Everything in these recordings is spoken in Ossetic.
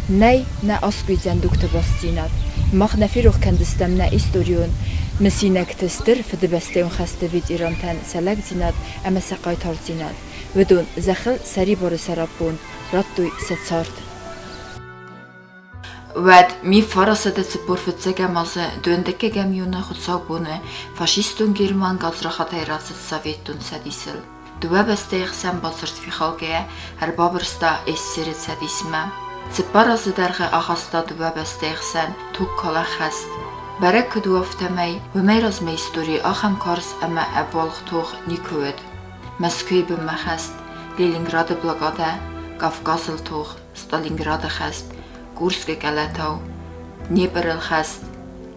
Нӕй, нӕ аскъуыйдзӕн дугты бастдзинад. Мах нӕ ферох кӕндзыстӕм нӕ историон мысинӕгты Стыр Фыдыбӕстӕйон хӕсты ветерантӕн сӕ лӕгдзинад ӕмӕ сӕ хъайтардзинад. Уыдон зӕххыл сӕрибары сӕраппонд радтой сӕ цард. Уӕд 1945 азы дыууӕндыккӕгӕм июны хуыцаубоны фашистон Герман гадзрахатӕй рацыд Советон Цӕдисыл. Дыууӕ бӕстӕйы хсӕн бадзырд фехалгӕйӕ, ӕрбабырста СССР-ы Цӕдисмӕ. 4 азы дӕргъы ахаста дыууӕ бӕстӕйы хсӕн тугкалӕн хӕст. Бӕрӕг куыд у, афтӕмӕй, уымӕй размӕ историйы ахӕм карз ӕмӕ ӕбуалгъ тох никуы уыд. Мӕскуыйы бынмӕ хӕст, Ленинграды блокадӕ, Кавказыл тох, Сталинграды хӕст, Курскы къӕлӕтау, Днепрыл хӕст,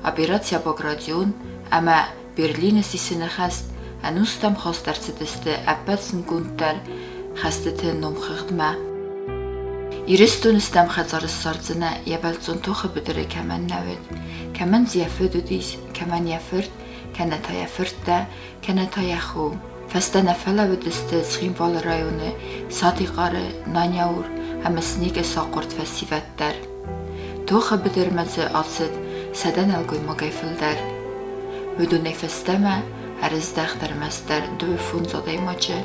операция Багратион ӕмӕ Берлины сисыны хӕст ӕнустӕм хаст ӕрцыдысты ӕппӕт зындгонддӕр хӕстыты номхыгъдмӕ. Ирыстоны стӕм хӕдзары ссардзынӕ, йӕ бӕлццон тохы быдыры кӕмӕн нӕ уыд, кӕмӕн дзы йӕ фыд уыдис, кӕмӕн йӕ фырт, кӕнӕ та йӕ фырттӕ, кӕнӕ та йӕ хо. Фӕстӕ нӕ фӕлӕууыдысты Цхинвалы районы Сатихъары, Наниаур ӕмӕ Снегы сахъгуырд фӕсивӕд дӕр. Тохы быдырмӕ дзы ацыд 100 нӕлгоймагӕй фылдӕр. Уыдонӕй фӕстӕмӕ ӕрыздӕхт ӕрмӕстдӕр 25 адӕймаджы.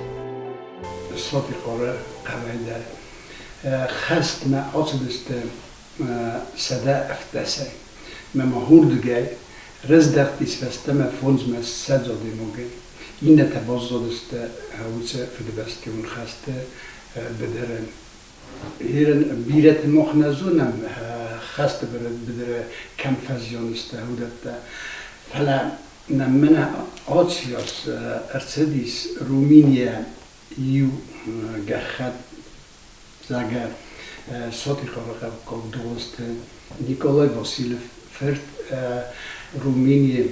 Сатихъары хъӕуӕй дӕр хӕстмӕ ацыдысты 170-ӕй. Мӕ ма уырдыгӕй рыздӕхтис фӕстӕмӕ фондзмӕ ссӕдз адӕймагӕй. Иннӕтӕ баззадысты уыцы Фыдыбӕстӕйон хӕсты быдыры. Бирӕты мах нӕ зонӕм хӕсты быдыры кӕм фӕзиан сты, уыдӕттӕ. Фӕлӕ нӕм мӕнӕ ацыйас ӕрцыдис Румынийӕ иу гӕххӕтт, зӕгъгӕ, Сотихъоны хъӕуккаг Дыгъуызты Николай Василев фырт Румынийы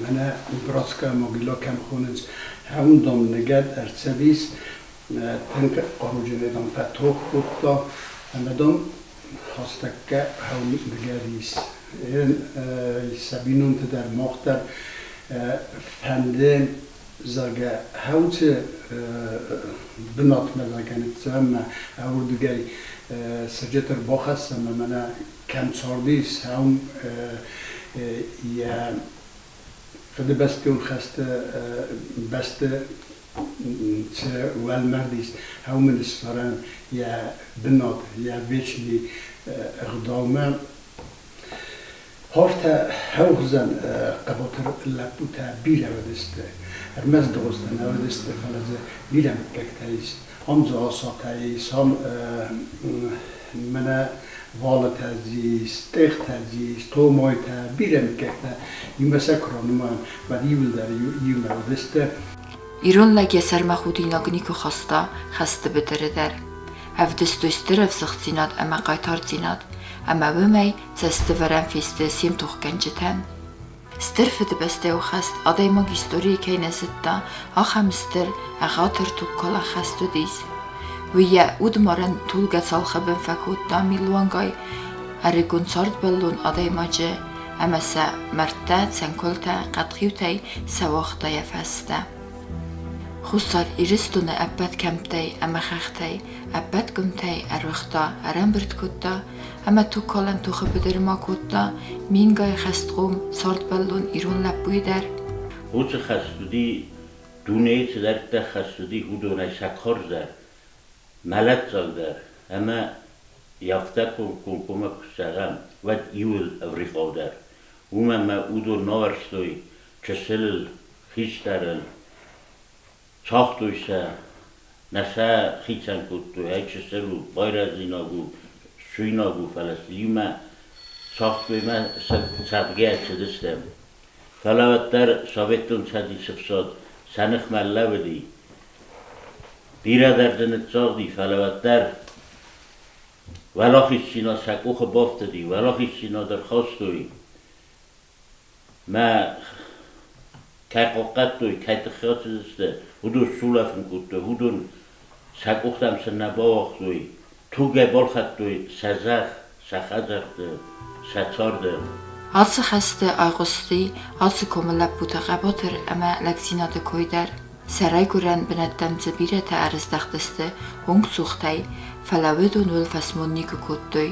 мӕнӕ Братская могила кӕм хонынц, уым ныгӕд ӕрцыдис. Тынг хъаруджынӕй, дам, фӕтох кодта ӕмӕ, дам, хастӕккӕ ныгӕд ис. Сӕ бинонты дӕр, мах дӕр фӕнды, зӕгъгӕ, хӕуцы бынатмӕ, зӕгъгӕ, ныццӕвӕм ӕмӕ уырдыгӕй сыджыт ӕрбахӕссӕм ӕмӕ мӕнӕ кӕм цардис, уым йӕ Фыдыбӕстон хӕсты бӕсты цы уӕлмӕрд ис, уым ын ссарӕм йӕ бынат, йӕ вечный ӕгъдаумӕ. Афтӕ хӕугъдзӕн хъӕбатыр лӕппутӕ бирӕ уыдысты. Ӕрмӕст дыгъуызтӕ нӕ уыдысты, фӕлӕ дзы бирӕ мыггӕгтӕ ис. Ам дзы Асатӕ ис, ам мӕнӕ Валытӕ дзы ис, Тъехтӕ дзы ис, Томойтӕ, бирӕ мыггӕгтӕ. Иумӕ сӕ куы ранымайӕм, уӕд иууылдӕр иумӕ уыдысты. Ирон лӕг йӕ сӕрмӕ худинаг никуы хаста хӕсты быдыры дӕр. Ӕвдыстой стыр ӕвзыгъддзинад ӕмӕ хъайтардзинад, ӕмӕ уымӕй цӕстывӕрӕн фесты се мтохгӕнджытӕн. Стыр Фыдыбӕстӕйы хӕст адӕймаг историйы кӕй нӕ зыдта, ахӕм стыр, ӕгъатыр тугкалӕн хӕст уыдис. Уый йӕ удмарӕн тулгӕ цалхы бын фӕкодта милуангай ӕрыгон цардбӕллон адӕймаджы ӕмӕ сӕ мӕрдтӕ, цӕнкуылтӕ, хъӕдхъиутӕй сӕ уагъта йӕ фӕстӕ. Хуссар Ирыстоны ӕппӕт кӕмттӕй ӕмӕ хӕхтӕй, ӕппӕт къуымтӕй ӕруыгъта, ӕрӕмбырд кодта ӕмӕ тугкалӕн тохы быдырмӕ кодта мингай хӕстхъом, цардбӕллон ирон лӕппуйы дӕр. Уыцы хӕст уыди, дунейы цыдӕриддӕр хӕст уыди, уыдонӕй сӕ карздӕр, мӕлӕтдзагдӕр ӕмӕ афтӕ комкоммӕ куы зӕгъӕм, уӕд иуыл ӕврихъаудӕр. Уымӕн ӕмӕ уыдон нывӕрстой чысылыл, хистӕрыл, цагътой сӕ, нӕ сӕ хицӕн кодтой, ай чысыл у, байрӕзинаг у, суинаг у, фӕлӕ иумӕ цагътой мӕ сӕ цӕгъдгӕ цыдыстӕм. Фӕлӕ уӕддӕр Советон Цӕдисы фсад сӕ ныхмӕ лӕууыди. Бирӕ дӕр дзы ныццагъди, фӕлӕ уӕддӕр уӕлахиздзинад сӕ къухы бафтыди, уӕлахиздзинад ӕрхастой. Мӕ кӕй хъахъхъӕдтой, кӕй тыххӕй ацыдысты, уыдон сулӕфын кодтой, уыдон сӕ къухтӕм сын нӕ бауагътой, тугӕй балхӕдтой сӕ зӕхх, сӕ хӕдзӕртты, сӕ царды. Ацы хӕсты айхъуысти ацы комы лӕппуты хъӕбатыр ӕмӕ лӕгдзинады кой дӕр. Сӕ райгуырӕн бынӕттӕм дзы бирӕтӕ ӕрыздӕхтысты уынгцухтӕй, фӕлӕ уыдон уыл фӕсмон никуы кодтой.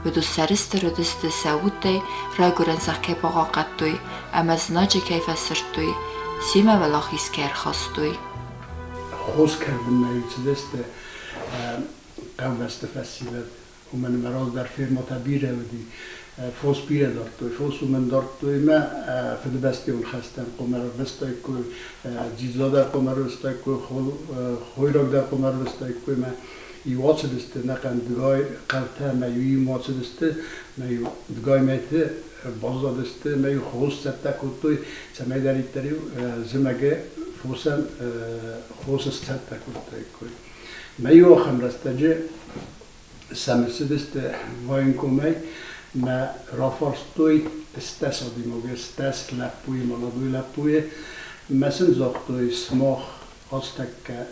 Уыдон сӕрыстыр уыдысты сӕ удтӕй райгуырӕн зӕхх кӕй бахъахъхъӕдтой ӕмӕ знаджы кӕй фӕсырдтой, семӕ уӕлахиз кӕй ӕрхастой. Хос кӕрдынмӕ-иу цыдысты хъӕубӕсты фӕсивӕд, уымӕн ӕмӕ раздӕр фермӕтӕ бирӕ уыди, фос бирӕ дардтой. Фос уымӕн дардтой ӕмӕ Фыдыбӕстӕйон хӕстӕн хъуамӕ ӕрвыстаиккой, дзидза дӕр хъуамӕ ӕрвыстаиккой, хойраг дӕр хъуамӕ ӕрвыстаиккой ӕмӕ иу ацыдысты ӕнӕхъӕн дыгай хъӕутӕ ӕмӕ-иу иумӕ ацыдысты ӕмӕ-иу дыгай мӕйты баззадысты ӕмӕ-иу хос цӕттӕ кодтой, цӕмӕйдӕриддӕр-иу зымӕгы фосӕн хос сцӕттӕ кодтаиккой. Мӕ иу ахӕм рӕстӕджы сӕм ӕрцыдысты военкомӕй мӕ рафарстой стӕс адӕймаги, стӕс лӕппуйы, молодой лӕппуйы. Мӕ сын загътой, сымах ацтӕккӕ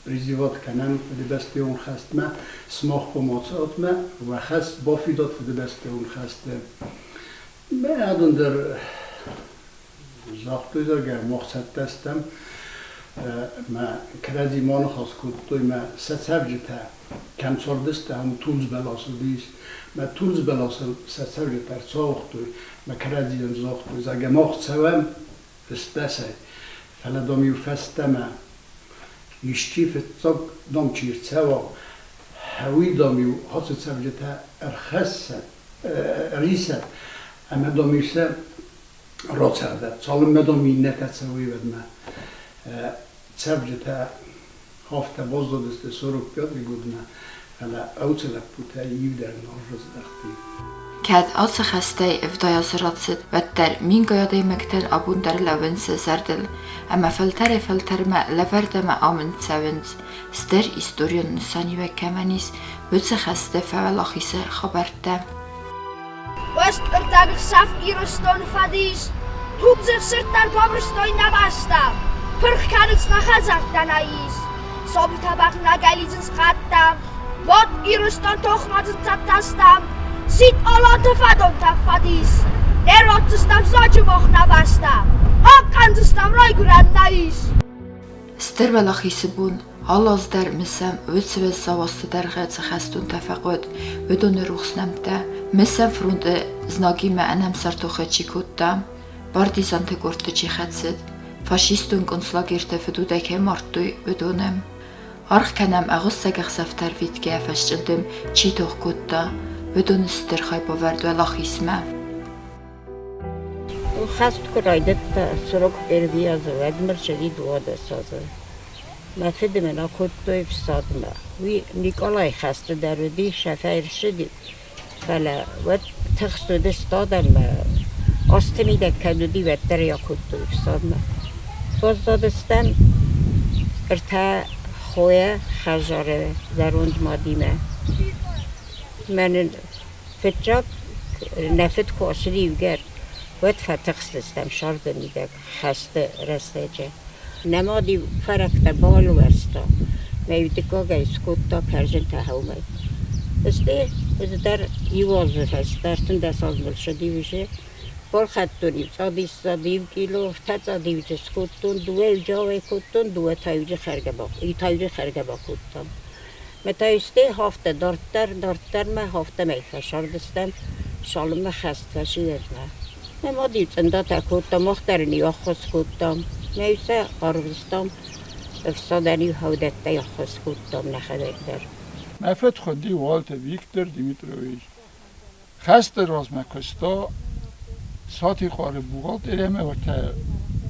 призывать кӕнӕм Фыдыбӕстӕйон хӕстмӕ, сымах хъуамӕ ацӕутмӕ, уӕ хӕс бафидат Фыдыбӕстӕйон хӕсты. Мӕ адон дӕр загътой, зӕгъгӕ, мах цӕттӕ стӕм. Мӕ кӕрӕдзи ма ныхас кодтой, мӕ сӕ цӕвджытӕ кӕм цардысты, ам тулдз бӕлас уыдис. Мӕ тулдз бӕласыл сӕ цӕвджытӕ ӕрцауыгътой, мӕ кӕрӕдзийӕн загътой, зӕгъгӕ, мах цӕуӕм стӕсӕй, фӕлӕ, дам-иу фӕстӕмӕ исчи фыццаг, дам, чи рцӕуа, уый, дам-иу ацы цӕвджытӕ ӕрхӕссӕд, ӕрисӕд ӕмӕ, дам-иу сӕ рацӕгъдӕд, цалынмӕ, дам, иннӕтӕ цӕуой, уӕдмӕ. Цӕвджытӕ афтӕ баззадысты 45 годмӕ, фӕлӕ ӕвцы лӕппутӕй иу дӕр нал раздӕхти. Кӕд ацы хӕстӕй 70 азы рацыд, уӕддӕр мингай адӕймӕгтӕн абон дӕр лӕууынц сӕ зӕрдыл ӕмӕ фӕлтӕрӕй-фӕлтӕрмӕ лӕвӕрд ӕмӕ амынд цӕуынц, стыр историон нысаниуӕг кӕмӕн ис, уыцы хӕсты фӕуӕлахизы хабӕрттӕ. Уӕстыртаг ӕхсӕв Ирыстоны фӕдис, тугдзых сырдтӕ ӕрбабырстой нӕ бӕстӕ, пырх кӕнынц нӕ хӕдзӕрттӕ, нӕ ис. Сабитӕ бӕгънӕгӕй лидзынц хъӕдтӕм, Мад Ирыстон тохмӕ цӕттӕ стӕм, Сидт аланты фӕдонтӕ фӕдис. Не ратдзыстӕм знаджы мах нӕ бӕстӕ, Хъахъхъӕндзыстӕм райгуырӕн нӕ ис. Стыр Уӕлахизы бон алы аз дӕр мысӕм уыцы уӕззау азты дӕргъы цы хӕстонтӕ фӕхъуыд, уыдоны рухс нӕмттӕ. Мысӕм фронты знагимӕ ӕнӕмсӕр тохы чи кодта, партизанты къордты чи хӕцыд, фашистон концлагерты фыдудӕй кӕй мардтой, уыдоны. Аргъ кӕнӕм ӕгъуыссӕг ӕхсӕвтӕ ӕрвитгӕйӕ фӕсчъылдым чи тох кодта, уыдоны стыр хайбавӕрд уӕлахизмӕ. Хӕст куы райдыдта, 41 азы, уӕд мыл ссыди 12 азы. Мӕ фыды мын акодтой ӕфсадмӕ. Уый Никъалайы хӕсты дӕр уыди, шӕфӕй ссыди, фӕлӕ уӕд тыхст уыдысты адӕммӕ. Азты мидӕг кӕд уыди, уӕддӕр ӕй акодтой ӕфсадмӕ. Баззадыстӕм ӕртӕ хойӕ хӕдзары зӕронд мадимӕ. Мӕнӕн фыццаг нӕ фыд куы ацыди иугӕр, уӕд фӕтыхстыстӕм сӕрды мидӕг хӕсты рӕстӕджы. Нӕ мад-иу фӕрӕктӕ балуӕрста, мӕ-иу дыккагӕй скодта кӕрдзынтӕ хӕумӕй. Стӕй ӕз дӕр иу азы фӕстӕ 13 азы мыл ссыди уже. Балхӕдтон-иу цъадисцад иу кило, ӕртӕ цъадиуджы скодтон, дыууӕ иуджы ауӕй кодтон, дыууӕ та иуджы хӕргӕ иу та иуджы хӕргӕ бакодтам. Мӕ та стӕй афтӕ дарддӕр, дарддӕрмӕ афтӕмӕй фӕсардыстӕм, цалынмӕ хӕст фӕци, уӕдмӕ. Мӕ мад-иу цъындатӕ кодта, мах дӕр ын-иу ӕххуыс кодтам. Мӕ-иу сӕ арвыстам, ӕфсадӕн-иу хӕудӕттӕй ӕххуыс кодтам нӕхӕдӕг дӕр. Мӕ фыд хуынди Уалты Виктор Дмитриевич. Хӕсты размӕ куыста Сатихъары бухгалтериямӕ уӕртӕ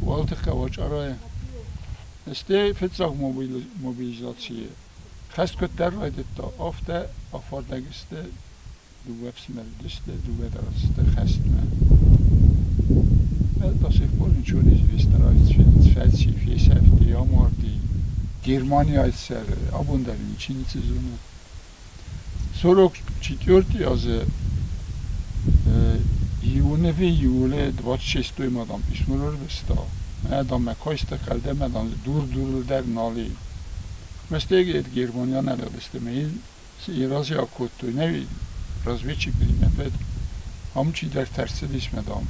Уалты Хъӕуачъарайы. Стӕй фыццаг мобилизацийы хӕст куыддӕр райдыдта, афтӕ афардӕг сты дыууӕ фсымӕры уыдысты, дыууӕ дӕр ацыдысты хӕстмӕ. До сих пор ничего не известно, фӕци, фесӕфти, амарди. Германияйы цӕры, абон дӕр ничи ницы зоны. 44 азы июны июле 26 мадам письмо ӕрвыста. Мӕ мӕ кайста кӕлдӕ мӕ дур-дурыл дӕр нал и. Мӕстӕгет Германиян ӕрӕдысты мӕ разиаг кодтой, нӕ разведчик мӕ фыд. Ам чидӕр тӕрсыдис мӕ дам.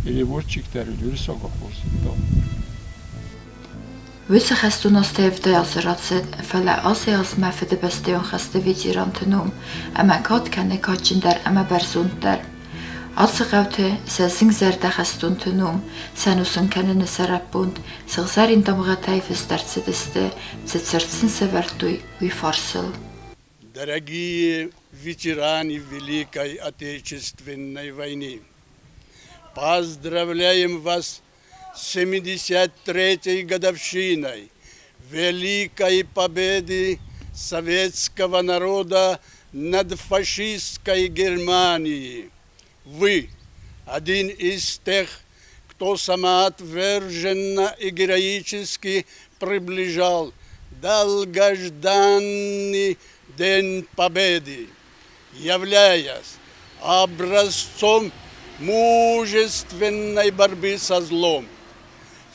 Переводчик дӕр уырыссаг ахуыр зыдта. Уыцы хӕстон азтӕй 70 азы рацыд, фӕлӕ азӕй-азмӕ Фыдыбӕстӕйон хӕсты ветеранты ном ӕмӕ кад кӕны кадджындӕр ӕмӕ бӕрзонддӕр. Ацы хъӕуты сӕ зынгзӕрдӕ хӕстонты ном сӕнусон кӕныны сӕраппонд сыгъзӕрин дамгъӕтӕй фыст ӕрцыдысты, цы цырт сын сӕвӕрдтой, уый фарсыл. Дорогие ветераны Великой Отечественной войны, поздравляем вас с 73-й годовщиной Великой Победы советского народа над фашистской Германией. Вы один из тех, кто самоотверженно и героически приближал долгожданный День Победы, являясь образцом мужественной борьбы со злом.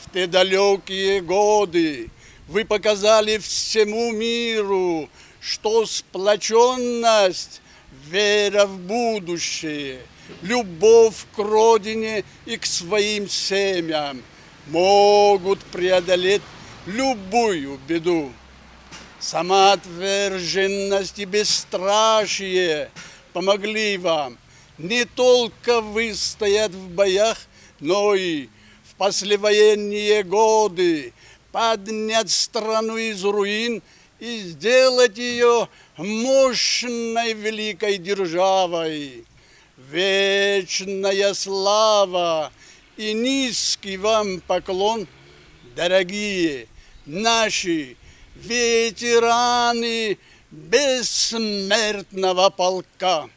В те далекие годы вы показали всему миру, что сплоченность, вера в будущее, любовь к родине и к своим семьям могут преодолеть любую беду. Самоотверженность и бесстрашие помогли вам не только выстоять в боях, но и в послевоенные годы поднять страну из руин и сделать ее мощной великой державой. Вечная слава и низкий вам поклон, дорогие наши ветераны бессмертного полка.